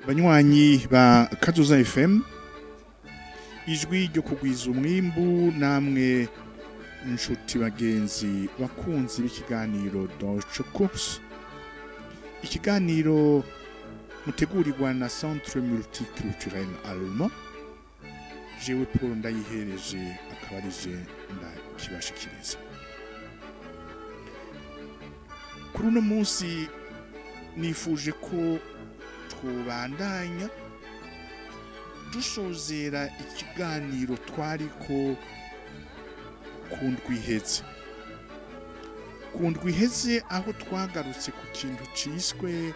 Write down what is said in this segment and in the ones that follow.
Banywanyi ba Kazoza FM, ijwi ryo kugwiza umwimbu, namwe nshuti bagenzi bakunzi b'ikiganiro Deutsche Kurs, ikiganiro mutegurirwa na Centre Multiculturel Allemand, jewe Paul Ndayihereje akaba arije ndakibashikiriza. Kuri uno munsi nifuje ko twobandanya dusozera ikiganiro twariko ku ndwi iheze. Ku ndwi iheze aho twagarutse ku kintu ciswe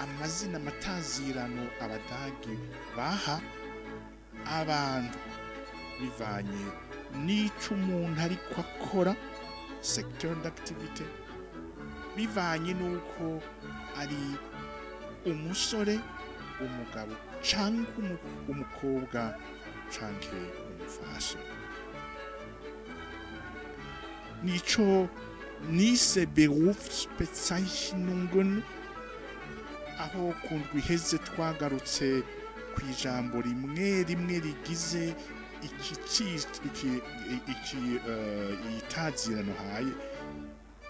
amazina matazirano Abadagi baha abantu bivanye n'ico umuntu ariko akora, secteur d'activité, bivanye n'uko ari umusore, umugabo canke umukobwa canke umufasha. Nico nise Berufsbezeichnungen, aho ku ndwi iheze twagarutse kw'ijambo rimwe rimwe rigize iki iki iki itazirano haye,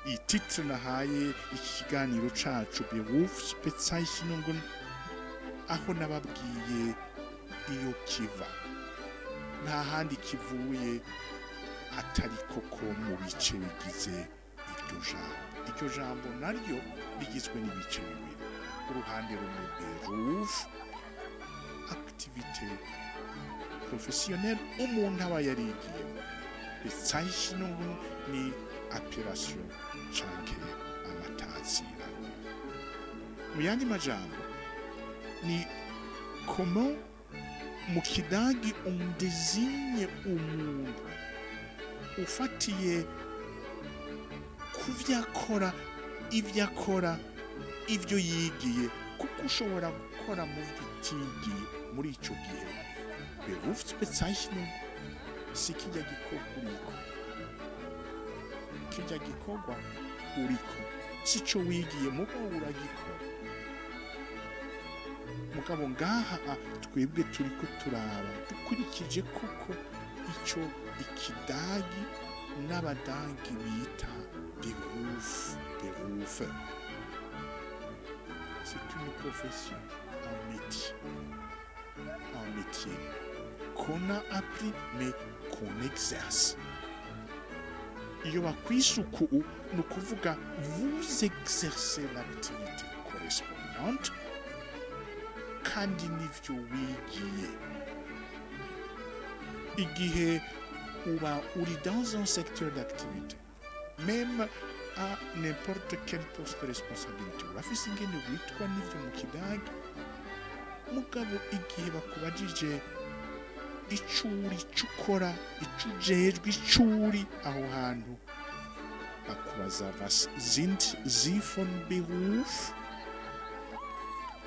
i titre nahaye iki kiganiro cacu, Berufsbezeichnungen, aho nababwiye iyo kiva. Nta handi kivuye atari koko mu bice bigize iryo jambo. Iryo jambo naryo rigizwe n'ibice bibiri: uruhande rumwe Beruf, activité professionnelle umuntu aba yarigiyemo, Bezeichnung ni appellation canke amatazirano. Mu yandi majambo ni comment mu Kidagi on désigne umuntu ufatiye ku vyo akora, ivyo akora, ivyo yigiye, kuko ushobora gukora mu vyo utigiye. Muri ico gihe Berufsbezeichnung si kirya gikorwa uriko, kirya gikorwa uriko sico wigiye, mugabo uragikora. Mugabo ngaha twebwe turiko turaba dukurikije koko ico Ikidagi n'Abadagi bita Beruf. Berufe, c'est une profession, un métier, un métier qu'on a appris mais qu'on exerce. Iyo bakwise uku ni ukuvuga vous exercez l'activité correspondante kandi nivyo wigiye. Igihe uba uri dans un secteur d'activité, même à n'importe quel poste de responsabilité, urafise ingene witwa n'ivyo mu Kidagi. Mugabo igihe bakubajije ico uri, ico ukora, ico ujejwe, ico uri aho hantu, bakubaza "Was sind Sie von Beruf?"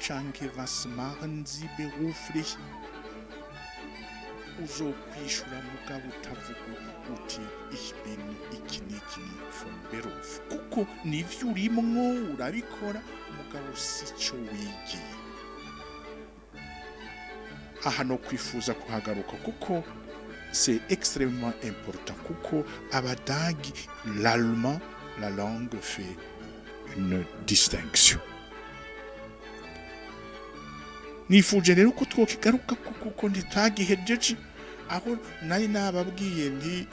canke "Was machen Sie beruflich?" Uzokwishura mugabo utavuga uti "Ich bin iki n'iki ni von Beruf", kuko nivyo urimwo, urabikora, mugabo sico wigiye. Aha no kwifuza kuhagaruka kuko c'est extrêmement important, kuko Abadagi, l'allemand, la langue fait une distinction. Nifuje rero ko twokigaruka kuko ntitagihejeje, aho nari nababwiye nti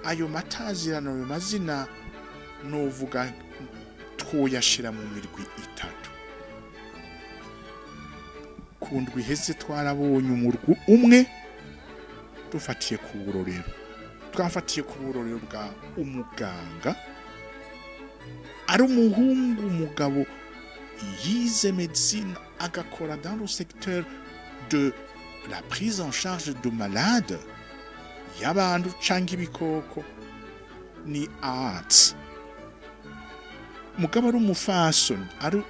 ayo matazirano, ayo mazina novuga twoyashira mu mirwi itatu. Ku ndwi iheze twarabonye umurwi umwe dufatiye ku burorero, twafatiye ku burorero bwa umuganga ari umuhungu, umugabo yize médecine agakora dans le secteur de la prise en charge de malades, y'abantu canke ibikoko, ni Arzt. Mugabo ari umufasoni, ari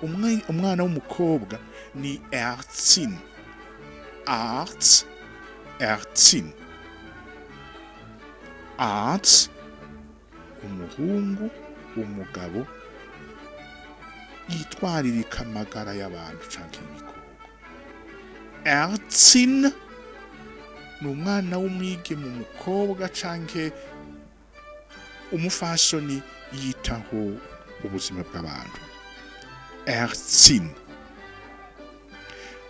umwana w'umukobwa, ni Ärztin. Arzt, Ärztin. Arzt, umuhungu, umugabo yitwaririka amagara y'abantu canke ibikoko. Ärztin ni umwana w'umwigeme, umukobwa canke umufasoni yitaho ubuzima bw'abantu, Ärztin.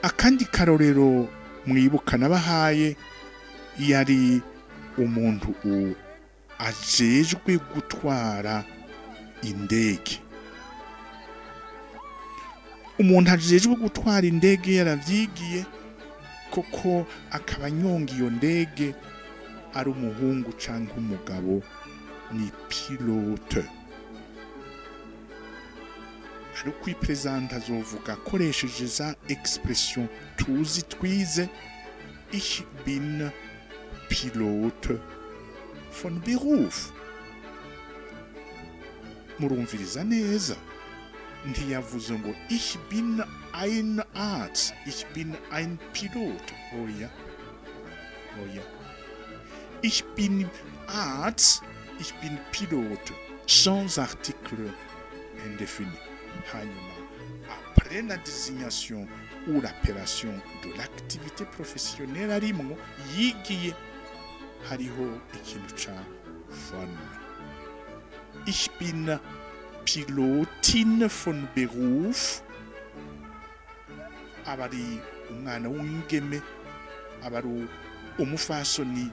Akandi karorero mwibuka nabahaye yari umuntu ajejwe gutwara indege. Umuntu ajejwe gutwara indege yaravyigiye koko, akaba anyonga iyo ndege, ari umuhungu canke umugabo, ni Pilote. Ari kwiprésenta azovuga akoresheje za expression tuzi twize: "Ich bin Pilote von Beruf." Murumviriza neza, ntiyavuze ngo "Ich bin ein Arzt, ich bin ein Pilot." Oya, oya, "Ich bin Arzt, ich bin Pilot", sans article indéfini. Hanyuma après la désignation ou l'appellation de l'activité professionnelle arimwo yigiye, hariho ikintu ca von. "Ich bin Pilotin von Beruf", aba ari umwana w'umwigeme, aba ari umufasoni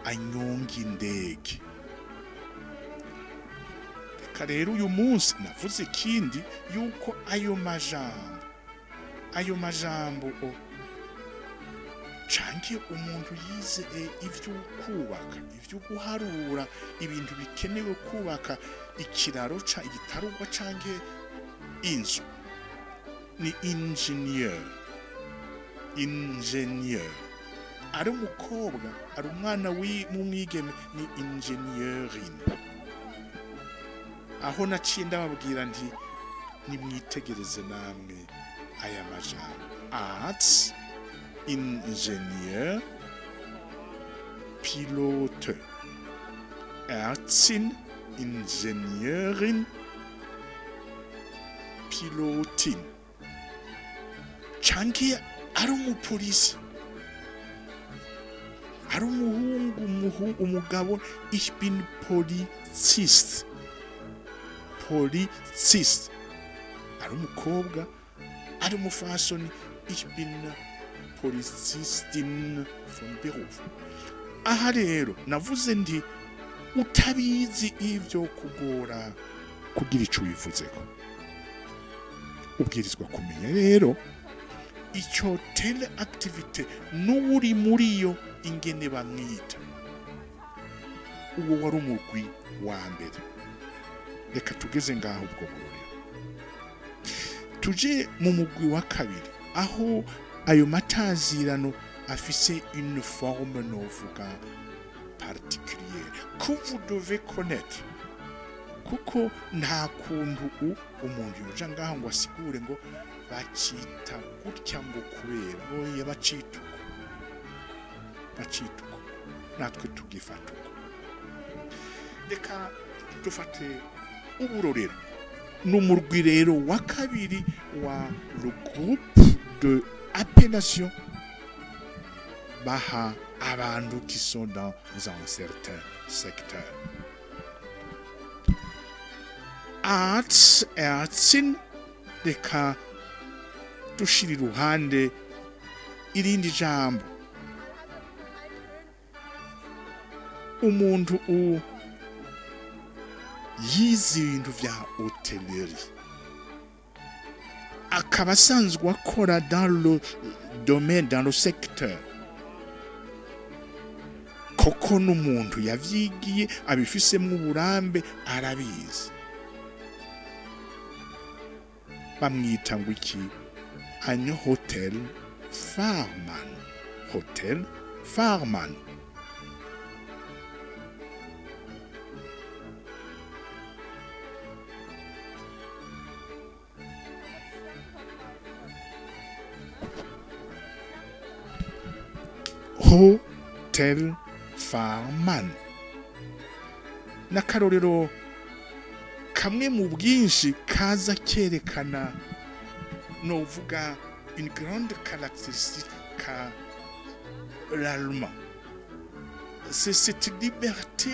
anyonga indege. Reka rero uyu munsi navuze ikindi, yuko ayo majambo o canke umuntu yize ivyo kubaka, ivyo guharura ibintu bikenewe kubaka ikiraro ca igitarugwa canke inzu, ni ingénieur. Ingénieur ari umukobwa, ari umwana w'umwigeme, ni Ingenieurin. Aho naciye ndababwira nti nimwitegereze namwe aya majambo: Arzt, Ingenieur, Pilote, Ärztin, Ingenieurin, Pilotin. Canke ari umupolisi, ari umuhungu, umugabo, "Ich bin Polizist", Polizist. Ari umukobwa, ari umufasoni, "Ich bin Polizistin von Beruf." Aha rero navuze nti utabizi ivyo kugora kugira ico wivuzeko. Ubwirizwa kumenya rero icyo telle activité n'uri muri yo ingene bamwita. Uwo wari umugwi wa mbere. Reka tugeze ngaho ubwo burorero, tuje mu mugwi wa kabiri, aho ayo matazirano afise une forme novuga particulière que vous devez connaître, kuko nta kuntu umuntu yoja ngaho ngo asigure ngo bacita gutya ngo kubera. Oya, bacita uko, bacita uko, natwe tugifata uko. Reka dufate uburorero, ni umurwi rero wa kabiri wa le groupe de appellation baha abantu qui sont dans un certain secteur. Arzt, Ärztin. Reka dushira iruhande irindi jambo: umuntu yize ibintu vya hôtellerie, akaba asanzwe akora dans le domaine, dans le secteur, koko n'umuntu yavyigiye, abifisemo uburambe, arabizi, bamwita ngo iki? Ein Hotelfachmann, Hotelfachmann. Hotelfachmann n'akarorero kamwe mu bwinshi kaza kerekana novuga une grande caractéristique. Nka l'allemand, c'est cette liberté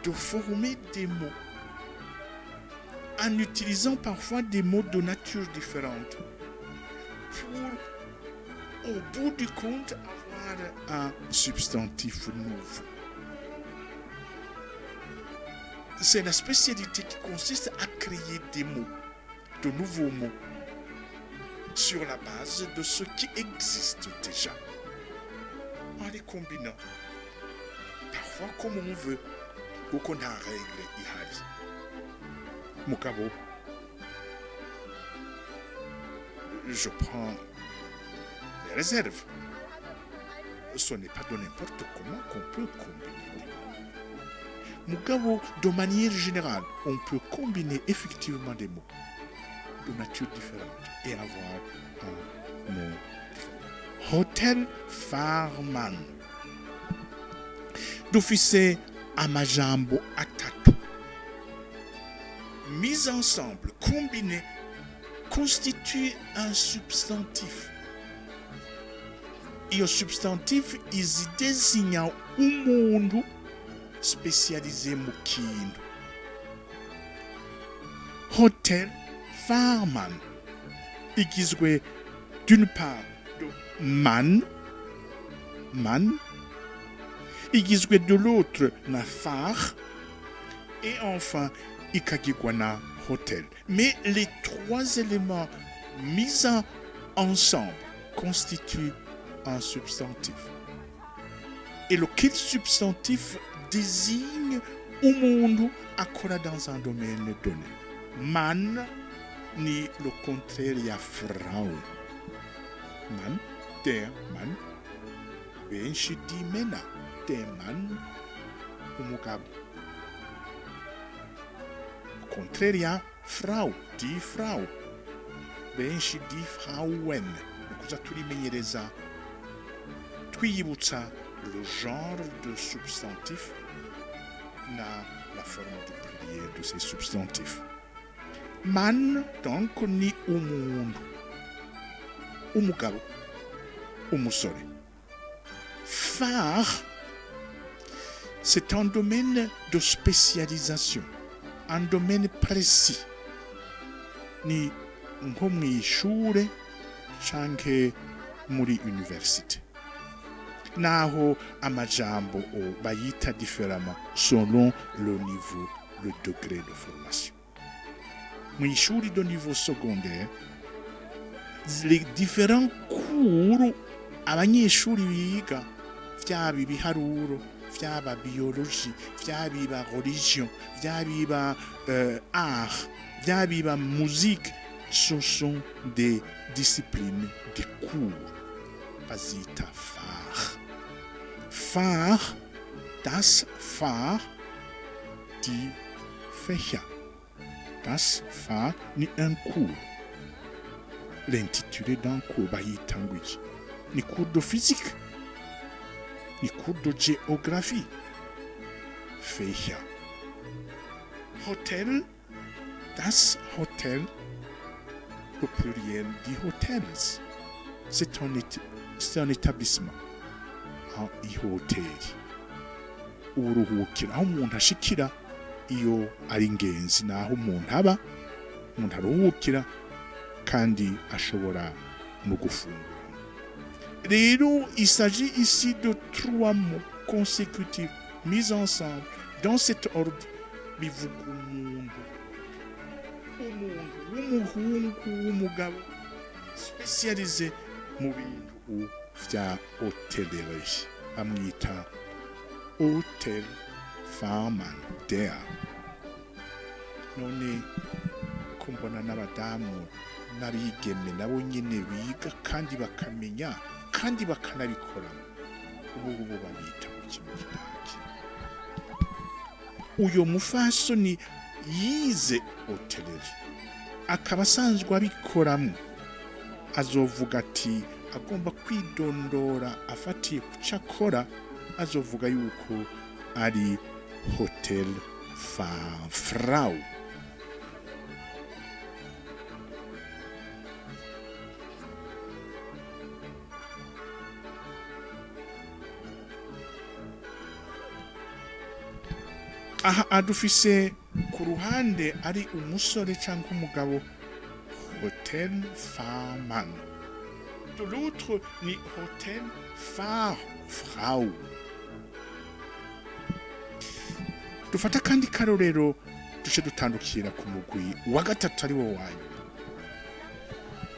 de former des mots en utilisant parfois des mots de nature différente pour, au bout du compte, avoir un substantif nouveau. C'est la spécialité qui consiste à créer des mots, de nouveaux mots, sur la base de ce qui existe déjà, en les combinant, parfois comme on veut, kuko nta règle ihari. Mugabo, je prends les réserves. Ce n'est pas de n'importe comment qu'on peut combiner des mots. Mugabo, de manière générale, on peut combiner effectivement des mots de nature différente et avoir un mot différent. Hotel Fachmann. Dufise amajambo atatu mis ensemble, combinés, constituent un substantif. Iyo substantif izi désigna umuntu spécialisé mu kintu. Hotel Fachmann igizwe d'une part de Mann, Mann, igizwe de l'autre na Fach et enfin ikagirwa na Hotel. Mais les trois éléments mis ensemble constituent un substantif. Et lequel substantif désigne umuntu akora dans un domaine donné. Mann ni le contraire ya Frau. Mann, der Mann, benshi die Männer, der Mann, umugabo. Contraire ya Frau, die Frau, benshi die Frauen. Ni ukuza turimenyereza twiyibutsa le genre de substantif na la forme du pluriel de ces substantifs. Mann donc ni umuntu, umugabo, umusore. Fach, c'est un domaine de spécialisation, un domaine précis. Ni nko mw'ishure canke muri université, naho amajambo o bayita différemment selon le niveau, le degré de formation. Mw'ishuri de niveau secondaire, les différents cours abanyeshuri biga, vyaba ibiharuro, vyaba biologie, vyaba iba religion, vyaba iba art, vyaba iba musique, ce sont des disciplines, des cours bazita Fach. Fach, das Fach, die Fächer. Das Fach ni un cours, l'intitulé d'un cours bayita ngo iki? Ni cours de physique, ni cours de géographie. Fächer. Hotel, das Hotel, au pluriel die Hotels. C'est un établissement, ihoteli, uburuhukiro, aho umuntu ashikira iyo ari ingenzi, naho umuntu aba, umuntu aruhukira kandi ashobora no gufungura. Rero il s'agit ici de trois mots consécutifs mis ensemble dans cet ordre, bivuga umuntu, umuntu w'umuhungu, w'umugabo spécialisé mu bintu vya hôtellerie, bamwita Hotel Fachmann, der. None ko mbona n'abadamu n'abigeme nabo nyene biga kandi bakamenya kandi bakanabikora, ubu ubu babita mu Kidage? Uyo mufasoni yize hôtellerie akaba asanzwe abikoramo, azovuga ati agomba kwidondora afatiye ku cyo akora, azovuga yuko ari Hotel Fachfrau. Aha adufise ku ruhande ari umusore cyangwa umugabo, Hotel Fahrmann. De l'autre ni Hotel Fahrfrau. Dufata kandi karorero duce dutandukira ku mugwi wa gatatu ari wo wanyu.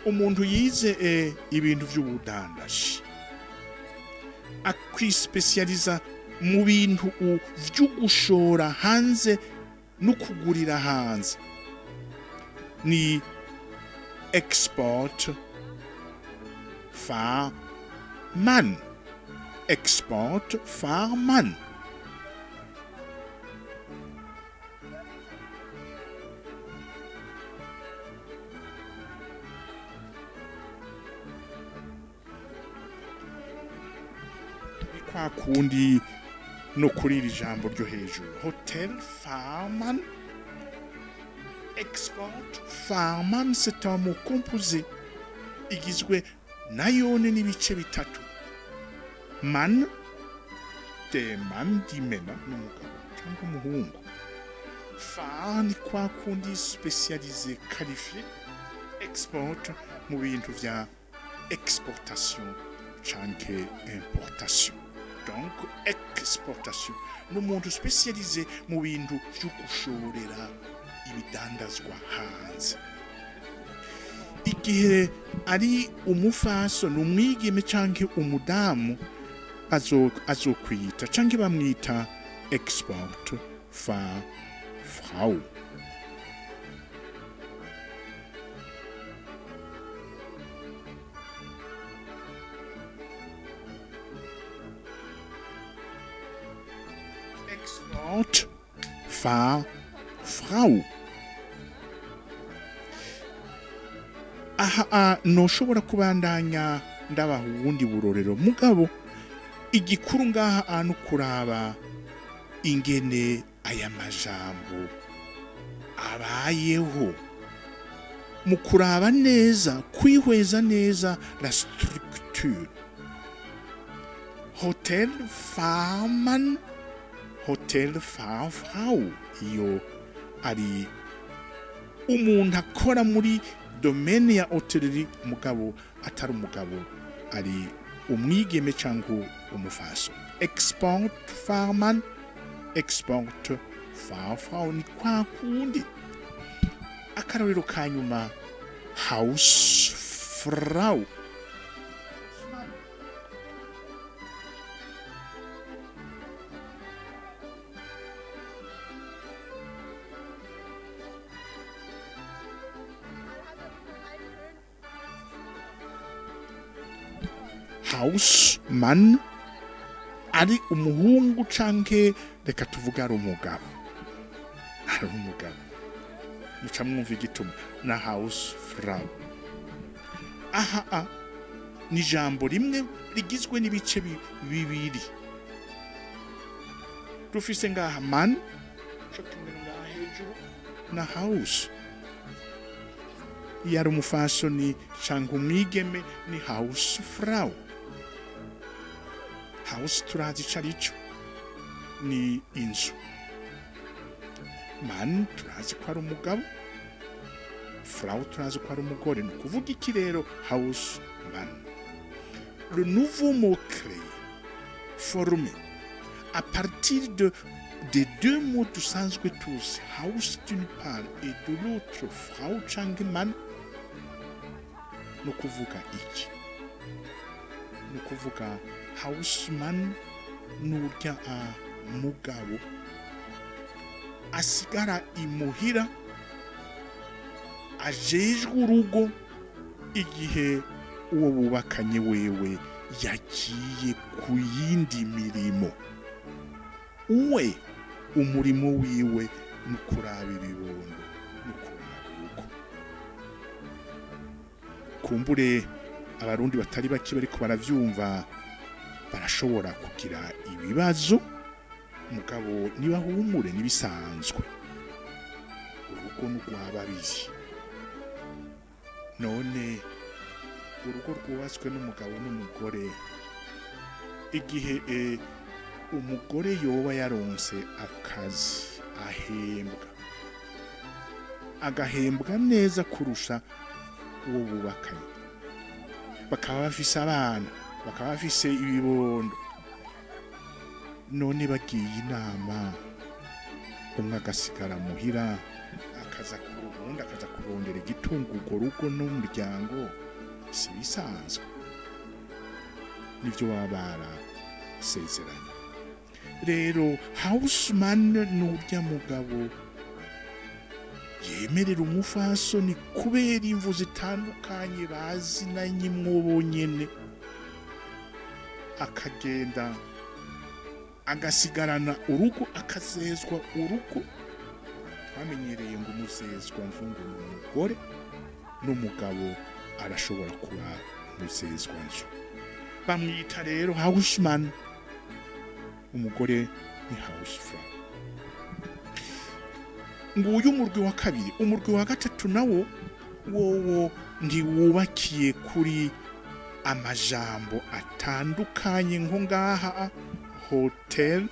Umuntu yize ibintu by'ubudandaji akwispecializa mu bintu vyo gushora hanze no kugurira hanze, ni Export Fahrmann. Export Fahrmann. Ni kwa kundi no kuri iri jambo ryo hejuru, Hotel Fahrmann, Export Fahrmann, c'est un mot composé igizwe nayone n'ibice bitatu. Mann, der Mann, die Männer, n'umugabo cyangwa umuhungu. Fahr ni kwa kundi spécialisé, qualifié, export mu bintu vya exportation canke importation. Donc exportation ni umuntu spécialisé mu bintu vyo gushorera ibidandazwa hanze. Igihe ari umufaso, ni umwigeme canke umudamu, azokwita canke bamwita Export Fahrfrau. Export Fahrfrau. Aha noshobora kubandanya ndabaha ubundi burorero, mugabo igikuru ngaha anu kuraba ingene aya majambo abayeho, mu kuraba neza, kwihweza neza la structure. Hotel Fahrmann, Hotel Fahrfrau, iyo ari umuntu akora muri domaine ya hôtellerie, mugabo atari umugabo, ari umwigeme cyangwa umufaso. Export Fahrmann, Export Fahrfrau, ni kwa kundi. Akarorero ka nyuma, Hausfrau. Hausmann ari umuhungu canke reka tuvuge ari umugabo, ari umugabo, muca mwumva igituma na Hausfrau. Aha a ni ijambo rimwe rigizwe n'ibice bibiri. Dufise ngaha man co kimwe ngaha hejuru na house. Iyo ari umufasoni canke umwigeme ni Hausfrau. House turazi ico arico, ni inzu. Man turazi ko ari umugabo, Frau turazi ko ari umugore. Ni ukuvuga iki rero Hausmann? Le nouveau mot créé, formé à partir des deux mots dusanzwe tuzi, Haus d'une part et de l'autre Frau canke Mann, ni ukuvuga iki? Ni ukuvuga Hausmann n'urya mugabo asigara imuhira, ajejwe urugo igihe uwo bubakanye wewe yagiye ku yindi mirimo. Uwe umurimo wiwe ni ukuraba ibibondo, ni ukuraba urugo. Kumbure abarundi batari bake bariko baravyumva barashobora kugira ibibazo, mugabo nibahumure nibisanzwe, urugo n'urwa babiri. None urugo rwubatswe n'umugabo n'umugore, igihe umugore yoba yaronse akazi Ahembwa, agahembwa neza kurusha uwo bubakanye, bakaba bafise abana, bakaba bafise ibibondo. None bagiye inama, umwe agasigara muhira, akaza ubundi akaza kurondera igitunga urwo rugo n'umuryango, si bisanzwe? Nibyo baba barasezeranye. Rero Hausmann n'urya mugabo yemerera umufasoni kubera imvu zitandukanye bazinanye mwobo nyene, akagenda agasigarana urugo, akazezwa urugo. Twamenyereye ngo umuzezwa mvungu ni umugore, n'umugabo arashobora kuba umuzezwa nzu. Bamwita rero Hausmann, umugore ni Hausfrau. Nguyu umurwi wa kabiri. Umurwi wa gatatu nawo wowo ntiwubakiye kuri amajambo atandukanye, nko ngaha Hotel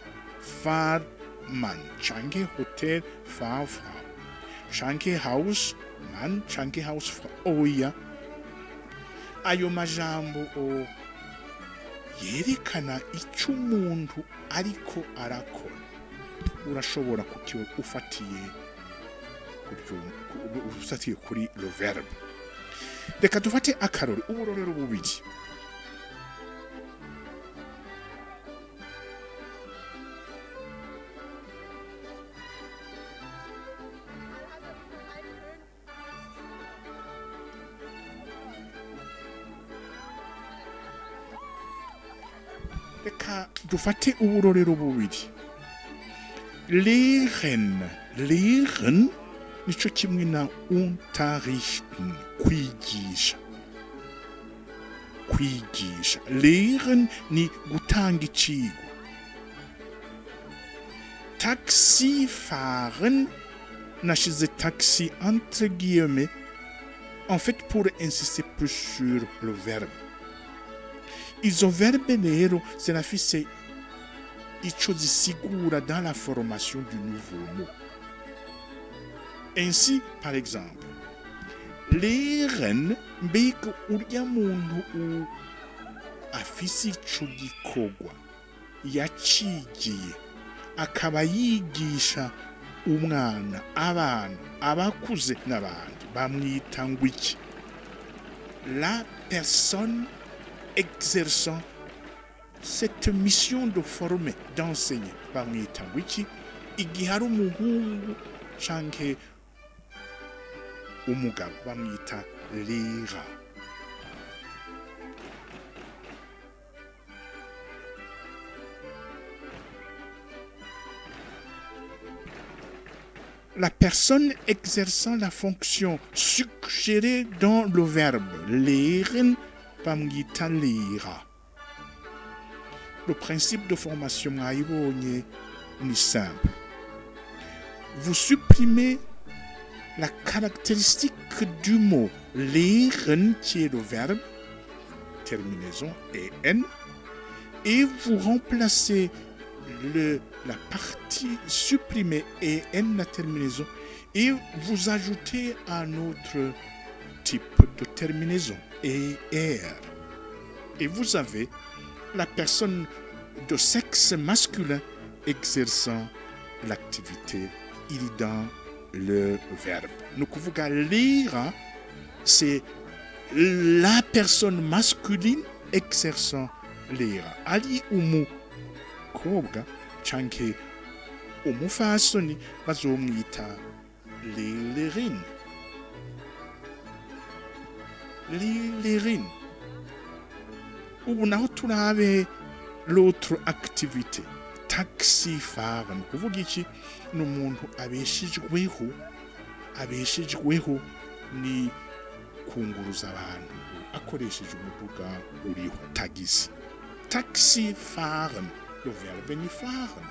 Fahrmann canke Hotel Fahrfrau canke Hausmann canke Hausfrau. Oya, ayo majambo o yerekana icyo umuntu ariko arakora urashobora kukiba ufatiye kuri le verbe. Reka dufate akarori, uburorero bubiri. Reka dufate uburorero bubiri. Lehren, lehren nico kimwe na unterrichten, kwigisha. Kwigisha, lehren ni gutanga icigwa. Taxi fahren, nashize taxi entre guillemets en fait pour insister plus sur le verbe. Izo verbe rero zirafise ico zisigura dans la formation du nouveau mot. Ainsi, par exemple, lehren, mbega urya muntu afise ico gikorwa yacigiye, akaba yigisha umwana, abana, abakuze n'abandi, bamwita ngo iki? La personne exerçant cette mission de former, d'enseigner, bamwita ngo iki? Igihe ari umuhungu canke umugabo, bamwita Lehrer. La personne exerçant la fonction suggérée dans le verbe lehren, bamwita Lehrer. Le principe de formation mwayibonye ni simple. Vous supprimez la caractéristique du mot lehren, qui est le verbe, terminaison en, et vous remplacez la partie supprimée en, la terminaison, et vous ajoutez un autre type de terminaison, er. Et vous avez la personne de sexe masculin exerçant l'activité il dans le verbe. Ni ukuvuga Lehrer, c'est la personne masculine exerçant Lehrer. Ari umukobwa canke umufasoni, bazomwita Lehrerin. Lehrerin. Ubu naho turabe l'autre activité, taxi fahren. Kuvuga iki? Ni umuntu abeshejweho ni kunguruza abantu akoresheje umuduga uriho tagisi. Taxi fahren, le verbe ni fahren.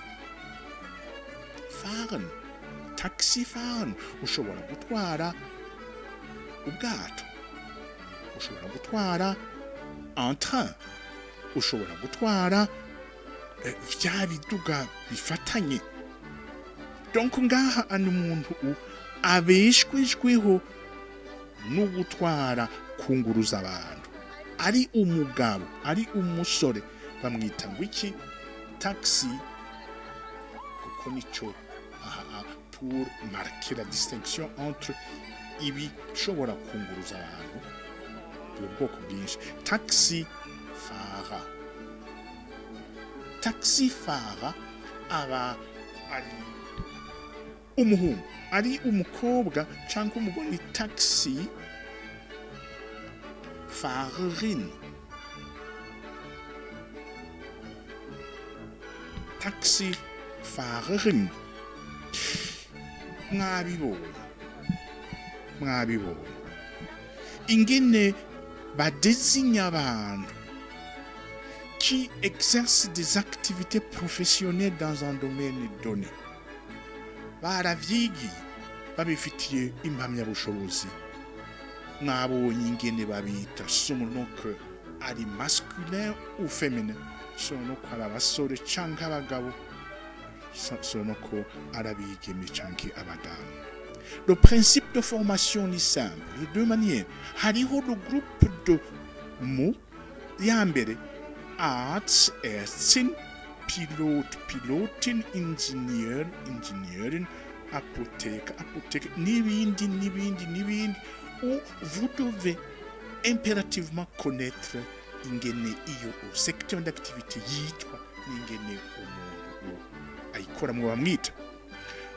Fahren, taxi fahren. Ushobora gutwara ubwato, ushobora gutwara un train, ushobora gutwara vya biduga bifatanye. Donc ngaha ani umuntu abeshwejweho no gutwara, kunguruza abantu, ari umugabo, ari umusore, bamwita ngo iki? Taxi, kuko nico aha pour marquer la distinction entre ibishobora kunguruza abantu ubwoko bwinshi. Taxifahrer, Taxifahrer aba ari umuhungu, ari umukobwa cyangwa umugore ni Taxifahrerin. Taxifahrerin. Mwabibonye, mwabibonye ingene badésigne abantu qui exercent des activités professionnelles dans un domaine donné, baravyigiye, babifitiye impamyabushobozi. Mwabonye ingene babita selon que ari masculin ou féminin, selon ko ari abasore canke abagabo, selon ko ari abigeme canke abadamu. Le principe de formation est simple, de deux manières. Hariho le groupe de mots ya mbere: Arzt, Ärztin, Pilot, Pilotin, Ingenieur, Ingenieurin, Apotheker, Apotheker, n'ibindi, n'ibindi, n'ibindi, où vous devez impérativement connaître ingene iyo secteur d'activité yitwa n'ingene umuntu ayikoramwo bamwita.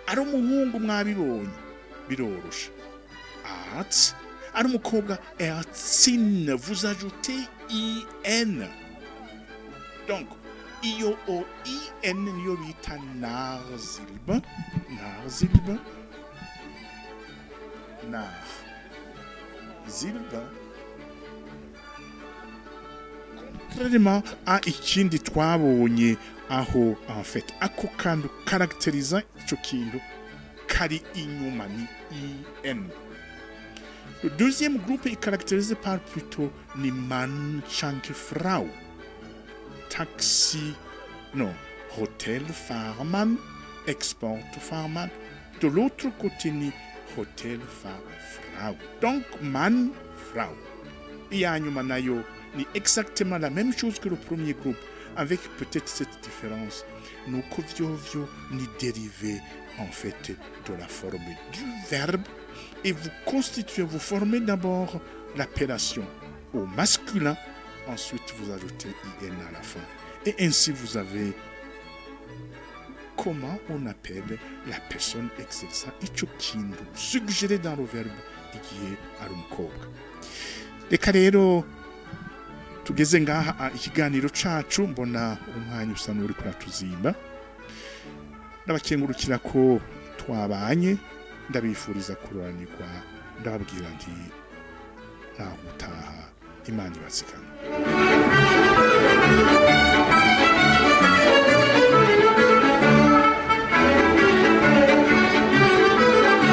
Ari umuhungu, mwabibonye, biroroshe, Arzt. Ari umukobwa, Ärztin, vous ajoutez in. Donc iyo o in niyo bita Nachsilbe, Nachsilbe, Nachsilbe, contrairement à ikindi twabonye aho en fait ako kantu caractérisa ico kintu kari inyuma ni in. Le deuxième groupe est caractérisé par plutôt ni Mann canke Frau. Taxi, non, Hotelfachmann, Exportfachmann. De l'autre côté, ni Hotelfachfrau. Donc, Mann, Frau. Iya nyuma nayo ni exactement la même chose que le premier groupe, avec peut-être cette différence. Nuko vyovyo ni dérivé en fait de la forme du verbe et vous constituez, vous formez d'abord l'appellation au masculin, ensuite vous ajoutez in à la fin. Et ainsi vous avez comment on appelle la personne exerçant ico kintu suggéré dans le verbe igihe ari umukobwa. Reka rero tugeze ngaha ikiganiro cacu, mbona umwanya usa n'uri kuratuzimba. Ndabakengurukira ko twabanye, ndabifuriza kuroranirwa, ndababwira nti naho utaha, Imana ibazigama.